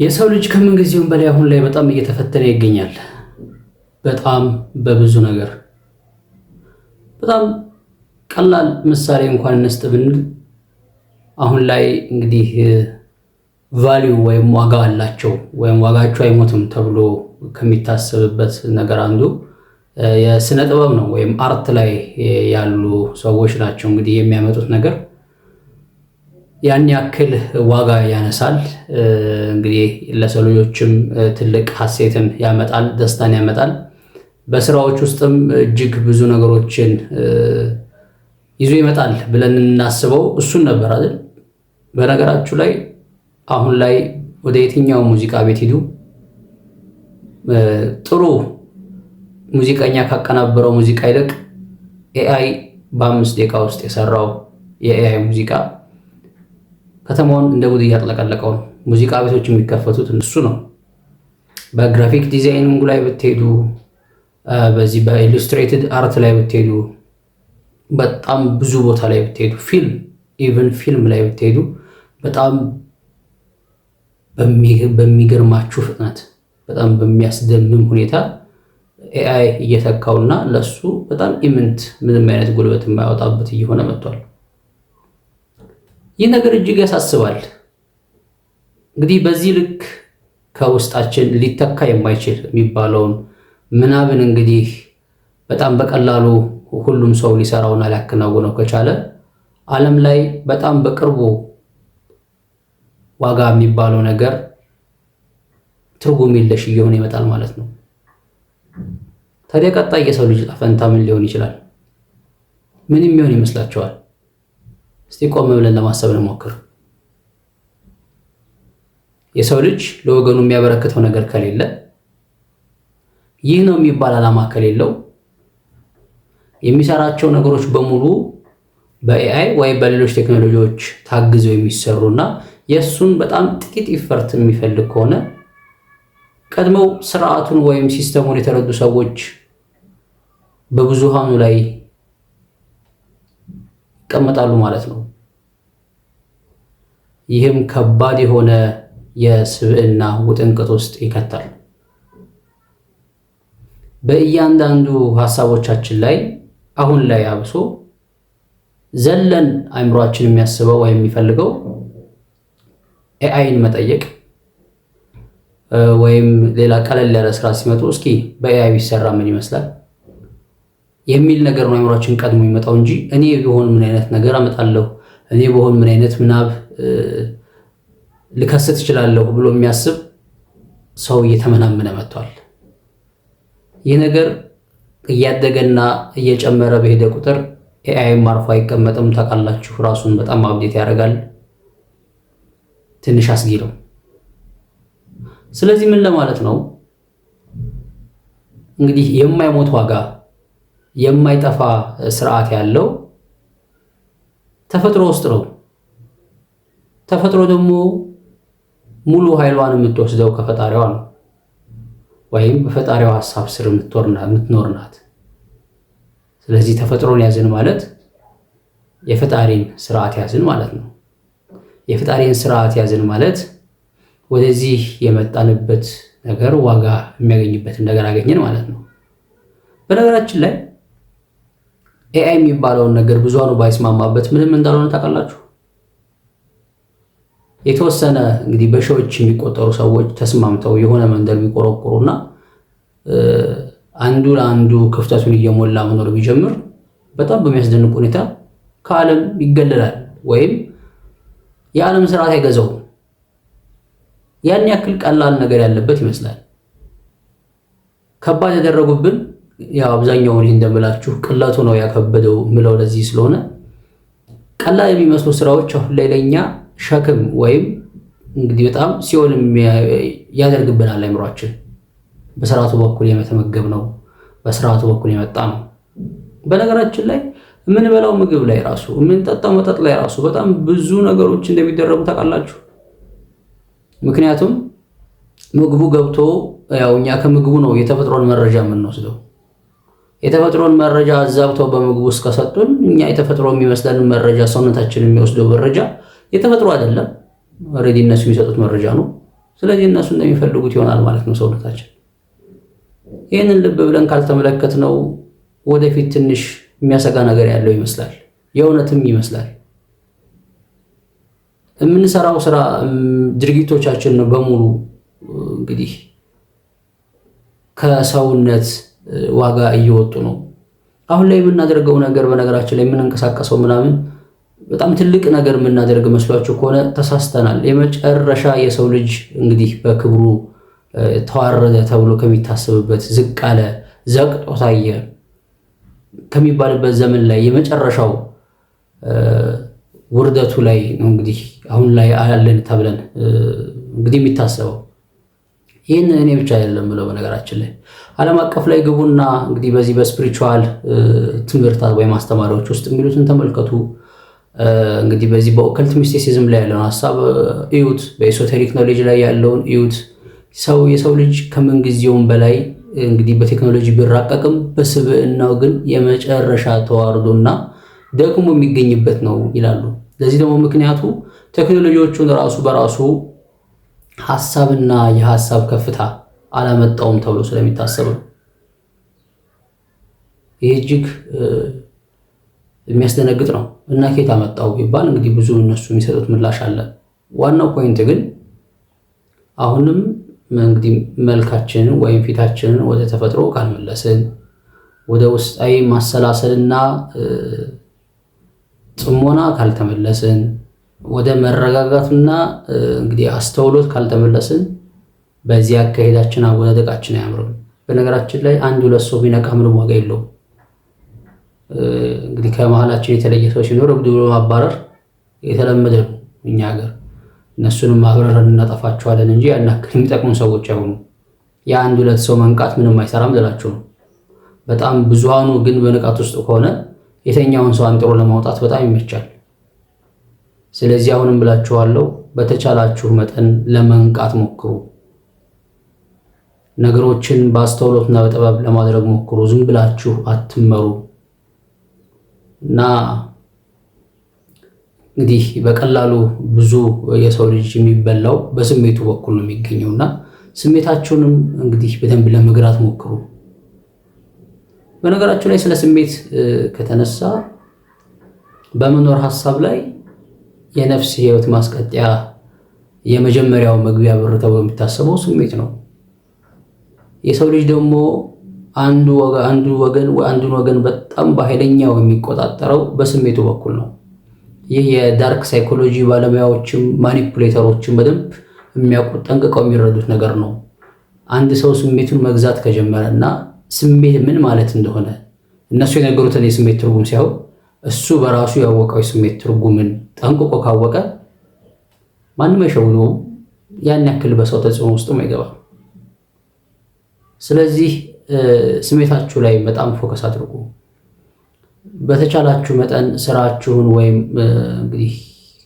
የሰው ልጅ ከምን ጊዜውም በላይ አሁን ላይ በጣም እየተፈተነ ይገኛል። በጣም በብዙ ነገር። በጣም ቀላል ምሳሌ እንኳን እንስጥ ብንል አሁን ላይ እንግዲህ value ወይም ዋጋ አላቸው ወይም ዋጋቸው አይሞትም ተብሎ ከሚታሰብበት ነገር አንዱ የስነ ጥበብ ነው ወይም art ላይ ያሉ ሰዎች ናቸው። እንግዲህ የሚያመጡት ነገር ያን ያክል ዋጋ ያነሳል። እንግዲህ ለሰው ልጆችም ትልቅ ሀሴትን ያመጣል፣ ደስታን ያመጣል። በስራዎች ውስጥም እጅግ ብዙ ነገሮችን ይዞ ይመጣል ብለን እናስበው እሱን ነበር አይደል? በነገራችሁ ላይ አሁን ላይ ወደ የትኛው ሙዚቃ ቤት ሂዱ፣ ጥሩ ሙዚቀኛ ካቀናበረው ሙዚቃ ይልቅ AI በ5 ደቂቃ ውስጥ የሰራው የ AI ሙዚቃ ከተማውን እንደ ጉድ እያጥለቀለቀው ነው። ሙዚቃ ቤቶች የሚከፈቱት እሱ ነው። በ graphic designing ኡ ላይ ብትሄዱ፣ በዚህ በ illustrated art ላይ ብትሄዱ፣ በጣም ብዙ ቦታ ላይ ብትሄዱ፣ ፊልም፣ even ፊልም ላይ ብትሄዱ በጣም በሚገርማችሁ ፍጥነት፣ በጣም በሚያስደምም ሁኔታ AI እየተካውና ለሱ በጣም ኢምንት ምንም አይነት ጉልበት የማያወጣበት እየሆነ መጥቷል። ይህ ነገር እጅግ ያሳስባል። እንግዲህ በዚህ ልክ ከውስጣችን ሊተካ የማይችል የሚባለውን ምናብን እንግዲህ በጣም በቀላሉ ሁሉም ሰው ሊሰራውና ሊያከናውነው ከቻለ ዓለም ላይ በጣም በቅርቡ ዋጋ የሚባለው ነገር ትርጉም የለሽ እየሆነ ይመጣል ማለት ነው። ታዲያ ቀጣይ የሰው ልጅ ዕጣ ፈንታ ምን ሊሆን ይችላል? ምን የሚሆን ይመስላችኋል? እስቲ ቆም ብለን ለማሰብ እንሞክር። የሰው ልጅ ለወገኑ የሚያበረክተው ነገር ከሌለ፣ ይህ ነው የሚባል ዓላማ ከሌለው፣ የሚሰራቸው ነገሮች በሙሉ በ AI ወይ በሌሎች ቴክኖሎጂዎች ታግዘው የሚሰሩና የእሱን በጣም ጥቂት effort የሚፈልግ ከሆነ ቀድመው ስርዓቱን ወይም system ኡን የተረዱ ሰዎች በብዙሃኑ ላይ ይቀመጣሉ ማለት ነው። ይህም ከባድ የሆነ የስብዕና ውጥንቅጥ ውስጥ ይከታል። በእያንዳንዱ ሀሳቦቻችን ላይ አሁን ላይ አብሶ ዘለን አእምሯችን የሚያስበው ወይም የሚፈልገው AI ን መጠየቅ ወይም ሌላ ቀለል ያለ ስራ ሲመጡ እስኪ በ AI ቢሰራ ምን ይመስላል የሚል ነገር ነው አእምሯችን ቀድሞ የሚመጣው እንጂ እኔ ብሆን ምን አይነት ነገር አመጣለሁ፣ እኔ ብሆን ምን አይነት ምናብ ልከስት እችላለሁ ብሎ የሚያስብ ሰው እየተመናመነ መጥቷል። ይህ ነገር እያደገና እየጨመረ በሄደ ቁጥር AI ም አርፎ አይቀመጥም። ታውቃላችሁ፣ ራሱን በጣም update ያደርጋል። ትንሽ አስጊ ነው። ስለዚህ ምን ለማለት ነው እንግዲህ የማይሞት ዋጋ፣ የማይጠፋ ስርዓት ያለው ተፈጥሮ ውስጥ ነው። ተፈጥሮ ደግሞ ሙሉ ኃይሏን የምትወስደው ከፈጣሪዋ ነው፣ ወይም በፈጣሪዋ ሀሳብ ስር የምትኖር ናት። ስለዚህ ተፈጥሮን ያዝን ማለት የፈጣሪን ስርዓት ያዝን ማለት ነው። የፈጣሪን ስርዓት ያዝን ማለት ወደዚህ የመጣንበት ነገር ዋጋ የሚያገኝበትን ነገር አገኘን ማለት ነው። በነገራችን ላይ AI የሚባለውን ነገር ብዙሃኑ ባይስማማበት ምንም እንዳልሆነ ታውቃላችሁ። የተወሰነ እንግዲህ በሺዎች የሚቆጠሩ ሰዎች ተስማምተው የሆነ መንደር ቢቆረቁሩና አንዱ ለአንዱ ክፍተቱን እየሞላ መኖር ቢጀምር በጣም በሚያስደንቅ ሁኔታ ከዓለም ይገለላል ወይም የዓለም ስርዓት አይገዛውም። ያን ያክል ቀላል ነገር ያለበት ይመስላል። ከባድ ያደረጉብን ያው አብዛኛውን ይህ እንደምላችሁ ቅለቱ ነው ያከበደው ምለው ለዚህ ስለሆነ ቀላል የሚመስሉ ስራዎች አሁን ላይ ለእኛ ሸክም ወይም እንግዲህ በጣም ሲኦል ያደርግብናል አእምሯችን። በስርዓቱ በኩል የተመገብ ነው፣ በስርዓቱ በኩል የመጣ ነው። በነገራችን ላይ የምንበላው ምግብ ላይ ራሱ፣ የምንጠጣው መጠጥ ላይ ራሱ በጣም ብዙ ነገሮች እንደሚደረጉ ታውቃላችሁ። ምክንያቱም ምግቡ ገብቶ ያው እኛ ከምግቡ ነው የተፈጥሮን መረጃ የምንወስደው። የተፈጥሮን መረጃ አዛብተው በምግቡ ውስጥ ከሰጡን እኛ የተፈጥሮ የሚመስለንን መረጃ፣ ሰውነታችን የሚወስደው መረጃ የተፈጥሮ አይደለም። Already እነሱ የሚሰጡት መረጃ ነው። ስለዚህ እነሱ እንደሚፈልጉት ይሆናል ማለት ነው ሰውነታችን። ይህንን ልብ ብለን ካልተመለከትነው ወደፊት ትንሽ የሚያሰጋ ነገር ያለው ይመስላል። የእውነትም ይመስላል። የምንሰራው ስራ፣ ድርጊቶቻችን በሙሉ እንግዲህ ከሰውነት ዋጋ እየወጡ ነው። አሁን ላይ የምናደርገው ነገር፣ በነገራችን ላይ የምንንቀሳቀሰው ምናምን በጣም ትልቅ ነገር የምናደርግ መስሏችሁ ከሆነ ተሳስተናል። የመጨረሻ የሰው ልጅ እንግዲህ በክብሩ ተዋረደ ተብሎ ከሚታሰብበት፣ ዝቅ አለ፣ ዘቅጦ ታየ ከሚባልበት ዘመን ላይ የመጨረሻው ውርደቱ ላይ ነው እንግዲህ አሁን ላይ አለን ተብለን እንግዲህ የሚታሰበው። ይህን እኔ ብቻ አይደለም ብለው፣ በነገራችን ላይ ዓለም አቀፍ ላይ ግቡና እንግዲህ በዚህ በ spiritual ትምህርታት ወይም አስተማሪዎች ውስጥ የሚሉትን ተመልከቱ። እንግዲህ በዚህ በ occult mysticism ላይ ያለውን ሀሳብ እዩት። በ esoteric knowledge ላይ ያለውን እዩት። የሰው ልጅ ከምንጊዜውም በላይ እንግዲህ በቴክኖሎጂ ቢራቀቅም በስብዕናው ግን የመጨረሻ ተዋርዶና ደክሞ የሚገኝበት ነው ይላሉ። ለዚህ ደግሞ ምክንያቱ ቴክኖሎጂዎቹን ራሱ በራሱ ሀሳብና የሀሳብ ከፍታ አላመጣውም ተብሎ ስለሚታሰብ ነው። ይህ እጅግ የሚያስደነግጥ ነው እና ከየት አመጣው ቢባል እንግዲህ ብዙ እነሱ የሚሰጡት ምላሽ አለ። ዋናው point ግን አሁንም እንግዲህ መልካችንን ወይም ፊታችንን ወደ ተፈጥሮ ካልመለስን፣ ወደ ውስጣዊ ማሰላሰልና ጽሞና ካልተመለስን፣ ወደ መረጋጋትና እንግዲህ አስተውሎት ካልተመለስን በዚህ አካሄዳችን አወዳደቃችን አያምርም። በነገራችን ላይ አንድ ሁለት ሰው ቢነቃ ምንም ዋጋ የለውም። እንግዲህ ከመሀላችን የተለየ ሰው ሲኖር እብድ ብሎ ማባረር የተለመደ ነው እኛ ሀገር። እነሱንም አብረን እናጠፋቸዋለን እንጂ ያን ያክል የሚጠቅሙ ሰዎች አይሆኑም። የአንድ ሁለት ሰው መንቃት ምንም አይሰራም ልላችሁ ነው። በጣም ብዙሃኑ ግን በንቃት ውስጥ ከሆነ የተኛውን ሰው አንጥሮ ለማውጣት በጣም ይመቻል። ስለዚህ አሁንም ብላችኋለሁ፣ በተቻላችሁ መጠን ለመንቃት ሞክሩ። ነገሮችን በአስተውሎትና በጥበብ ለማድረግ ሞክሩ። ዝም ብላችሁ አትመሩ እና እንግዲህ በቀላሉ ብዙ የሰው ልጅ የሚበላው በስሜቱ በኩል ነው የሚገኘው እና ስሜታችሁንም እንግዲህ በደንብ ለመግራት ሞክሩ። በነገራችሁ ላይ ስለ ስሜት ከተነሳ በመኖር ሀሳብ ላይ የነፍስ ህይወት ማስቀጠያ የመጀመሪያው መግቢያ በር ተብሎ የሚታሰበው ስሜት ነው። የሰው ልጅ ደግሞ አንዱ ወገን አንዱን ወገን በጣም በኃይለኛው የሚቆጣጠረው በስሜቱ በኩል ነው። ይህ የ dark psychology ባለሙያዎችም manipulator ኦችም በደንብ የሚያውቁት፣ ጠንቅቀው የሚረዱት ነገር ነው። አንድ ሰው ስሜቱን መግዛት ከጀመረ እና ስሜት ምን ማለት እንደሆነ እነሱ የነገሩትን የስሜት ትርጉም ሳይሆን እሱ በራሱ ያወቀው የስሜት ትርጉምን ጠንቅቆ ካወቀ ማንም አይሸውደውም። ያን ያክል በሰው ተጽዕኖ ውስጥም አይገባም። ስለዚህ ስሜታችሁ ላይ በጣም focus አድርጉ። በተቻላችሁ መጠን ስራችሁን ወይም እንግዲህ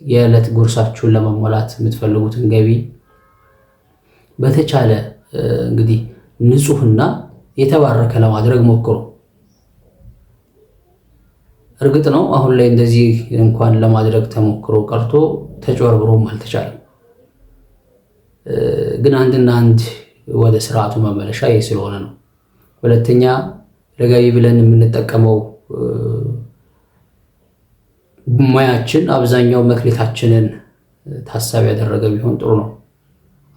የዕለት ጉርሳችሁን ለመሞላት የምትፈልጉትን ገቢ በተቻለ እንግዲህ ንጹህና የተባረከ ለማድረግ ሞክሩ። እርግጥ ነው አሁን ላይ እንደዚህ እንኳን ለማድረግ ተሞክሮ ቀርቶ ተጭበርብሮም አልተቻለም። ግን አንድና አንድ ወደ ስርዓቱ መመለሻ ይህ ስለሆነ ነው። ሁለተኛ ለገቢ ብለን የምንጠቀመው ሙያችን አብዛኛው መክሊታችንን ታሳቢ ያደረገ ቢሆን ጥሩ ነው።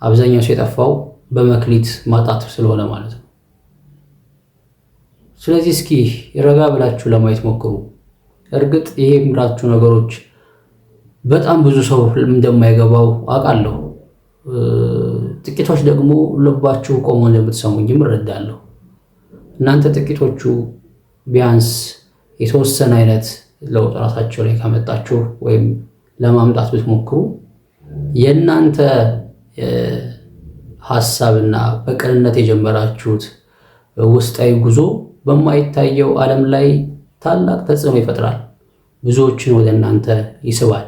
አብዛኛው ሰው የጠፋው በመክሊት ማጣት ስለሆነ ማለት ነው። ስለዚህ እስኪ ረጋ ብላችሁ ለማየት ሞክሩ። እርግጥ ይሄ የምላችሁ ነገሮች በጣም ብዙ ሰው እንደማይገባው አውቃለሁ። ጥቂቶች ደግሞ ልባችሁ ቆሞ እንደምትሰሙኝም እረዳለሁ። እናንተ ጥቂቶቹ ቢያንስ የተወሰነ አይነት ለውጥ ራሳቸው ላይ ካመጣችሁ ወይም ለማምጣት ብትሞክሩ የእናንተ ሀሳብና በቅንነት የጀመራችሁት ውስጣዊ ጉዞ በማይታየው ዓለም ላይ ታላቅ ተጽዕኖ ይፈጥራል። ብዙዎችን ወደ እናንተ ይስባል።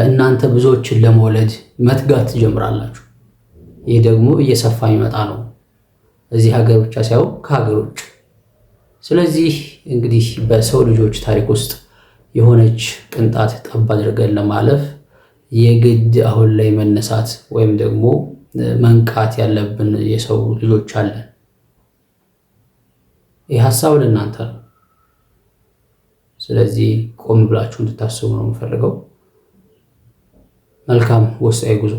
እናንተ ብዙዎችን ለመውለድ መትጋት ትጀምራላችሁ። ይህ ደግሞ እየሰፋ የሚመጣ ነው። እዚህ ሀገር ብቻ ሳይሆን ከሀገር ውጭ። ስለዚህ እንግዲህ በሰው ልጆች ታሪክ ውስጥ የሆነች ቅንጣት ጠብ አድርገን ለማለፍ የግድ አሁን ላይ መነሳት ወይም ደግሞ መንቃት ያለብን የሰው ልጆች አለን። ይህ ሀሳብ ለእናንተ ነው። ስለዚህ ቆም ብላችሁ እንድታስቡ ነው የምፈልገው። መልካም ወሳኝ ጉዞ።